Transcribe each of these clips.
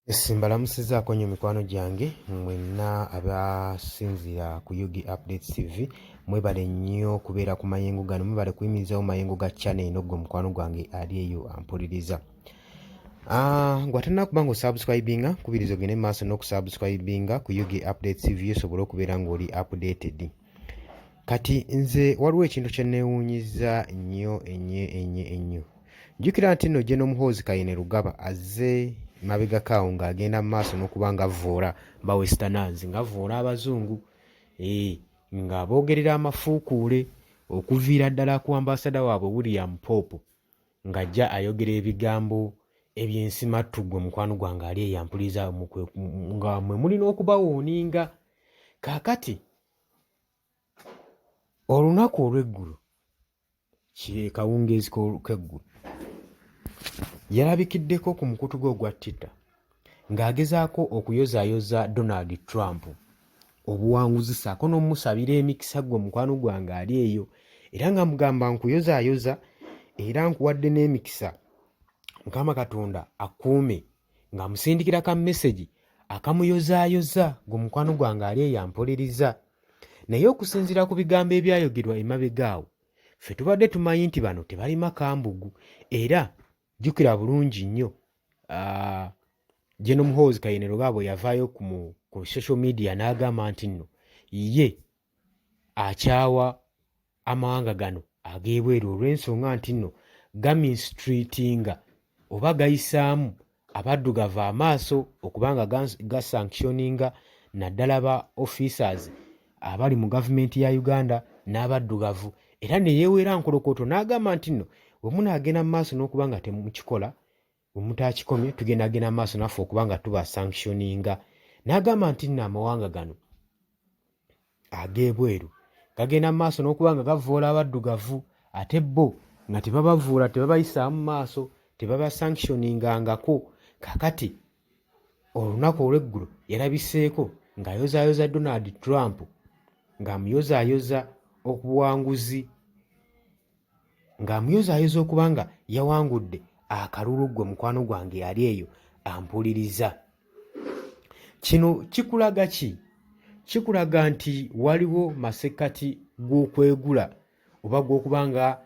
Yes, mbalamusizaako nnyo mikwano gyange mwenna abasinziira ku UG Updates TV. Mwebale nnyo kubeera ku mayengo gano, mwebale kuyimirizawo mayengo ga channel eno. Gwe mukwano gwange ali eyo ampuliriza, gwe atannakuba nga osubscribinga, kubiriza ogende maaso n'okusubscribinga ku UG Updates TV osobole okubeera ng'oli updated. Kati nze waliwo ekintu kye neewuunyizza nnyo ennyo ennyo ennyo. Jjukira nti nno General Muhoozi Kainerugaba azze mabegako awo ng'agenda mu maaso n'okuba nga avvoola ba Westerners, ng'avvoola abazungu, nga boogerera amafuukuule okuviira ddala ku ambasada waabwe William Pope, ng'ajja ayogera ebigambo ebyensimattu. Ggwe mukwano gwange ali eyo ampuliriza, nga mwe mulina okubawooninga. Kaakati olunaku olw'eggulo, kawungeezi k'eggulo, yalabikiddeko ku mukutu gwe ogwa Twitter ng'agezaako okuyozaayoza Donald Trump obuwanguzi ssaako n'omumusabira emikisa. Ggwe mukwano gwange ali eyo, era nga mugamba, "Nkuyozaayoza era nkuwadde n'emikisa, Mukama Katonda akuume," ng'amusindikira ka message akamuyozaayoza. Gwe mukwano gwange ali eyo ampuliriza, naye okusinziira ku bigambo ebyayogerwa emabega awo, ffe tubadde tumanyi nti bano tebalima kambugu. Era jjukira bulungi nnyo General Muhoozi Kainerugaba bwe yavaayo ku social media n'agamba nti nno ye akyawa amawanga gano ag'ebweru olw'ensonga nti nno gamistreatinga oba gayisaamu abaddugavu amaaso okuba nga gasanctioninga naddala ba officers abali mu gavumenti ya Uganda n'abaddugavu. Era ne yeewera nkolokoto n'agamba nti nno bwe munaagenda mu maaso n'okuba nga temukikola, bwe mutakikomye, tugenda genda mu maaso naffe okuba nga tuba sanctioninga. N'agamba nti nno amawanga gano ag'ebweru gagenda mu maaso n'okuba nga gavvoola abaddugavu, ate bo nga tebabavuula, tebabayisaamu maaso, tebabasanctioningangako. Kakati olunaku olw'eggulo yalabiseeko ng'ayozaayoza Donald Trump, ng'amuyozaayoza obuwanguzi, ng'amuyozaayoza okuba nga yawangudde akalulu. Ggwe mukwano gwange ali eyo ampuliriza, kino kikulaga ki? Kikulaga nti waliwo masekkati g'okwegula oba gw'okuba nga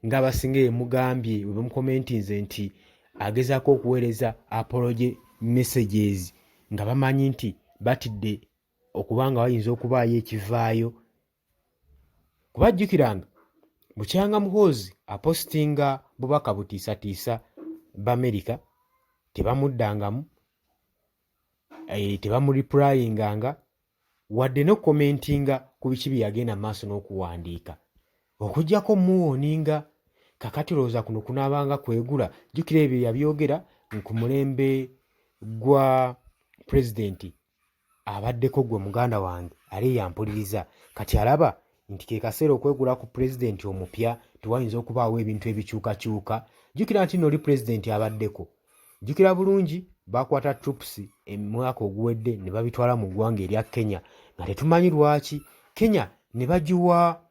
ng'abasinga emugambye bwe bamukomentinze nti agezaako okuweereza apology messages, nga bamanyi nti batidde okuba nga wayinza okubaayo ekivaayo. Kuba jjukiranga bukyanga Muhoozi apositinga bubaka butiisatiisa b'Amerika, tebamuddangamu, tebamureplyinganga wadde n'okukomentinga ku biki bye yagenda maaso n'okuwandiika, okuggyako muwarninga. Kakati olowooza kuno kunaabanga kwegula? Jjukira ebyo yabyogera ku mulembe gwa pulezidenti abaddeko. Gwe muganda wange ali yampuliriza, kati alaba nti ke kaseera okwegula ku pulezidenti omupya, tewayinza okubaawo ebintu ebikyukakyuka. Jjukira nti noli pulezidenti abaddeko, jjukira bulungi, bakwata troops emwaka oguwedde ne babitwala mu ggwanga erya Kenya, nga tetumanyi lwaki Kenya ne bagiwa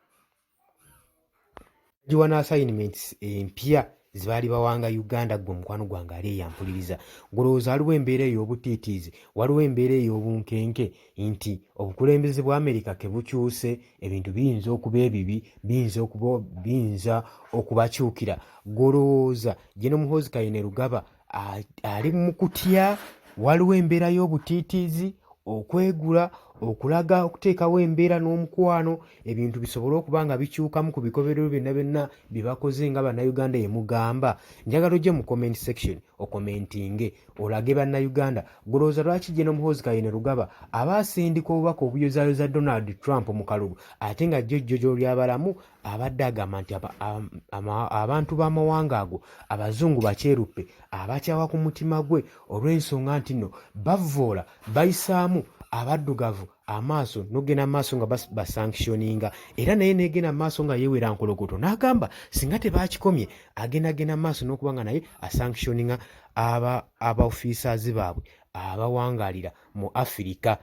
giwa n'assignments empya zebaali bawanga Uganda. Gwe omukwano gwange ali eyampuliriza, golowooza waliwo embeera ey'obutiitiizi, waliwo embeera ey'obunkenke nti obukulembeze bwa Amerika kebukyuse, ebintu biyinza okuba ebibi, biyinza okubakyukira? Golowooza General Muhoozi Kainerugaba ali mu kutya, waliwo embeera y'obutiitiizi, okwegula, okulaga okuteekawo embeera n'omukwano, ebintu bisobole okuba nga bikyukamu ku bikoberero byonna byonna bye bakoze nga Bannayuganda emugamba? Njagala ojje mu comment section okomentinge, olage Bannayuganda golowooza lwaki General Muhoozi Kainerugaba aba asindika obubaka obuyozaayoza Donald Trump mu kalulu, ate nga jjojjojo lyabalamu abadde agamba nti abantu b'amawanga ago abazungu bakyeruppe abakyawa ku mutima gwe olw'ensonga nti nno bavvoola, bayisaamu abaddugavu amaaso n'okugenda maaso nga basanctioninga. Era naye negenda maaso nga yeewera nkolokoto n'agamba singa tebakikomye, agendagenda maaso n'okuba nga naye asanctioninga aba officers baabwe abawangalira mu Afirika,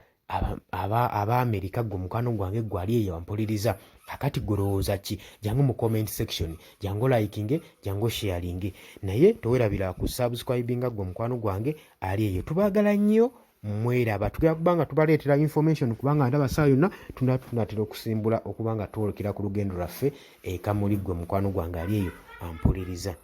aba Amerika. Gwe mukwano gwange gwali eyo ampuliriza, Kakati golowooza ki? Jangu mu comment section, jangu likinge, jangu sharinge, naye towerabira ku subscribinga. Gwe omukwano gwange ali eyo, tubaagala nnyo, mweraba. Tugenda kuba nga tubaleetera information, kubanga ndaba saa yonna tunatera okusimbula okuba nga twolekera ku lugendo lwaffe ekamuli. Gwe mukwano gwange ali eyo ampuliriza.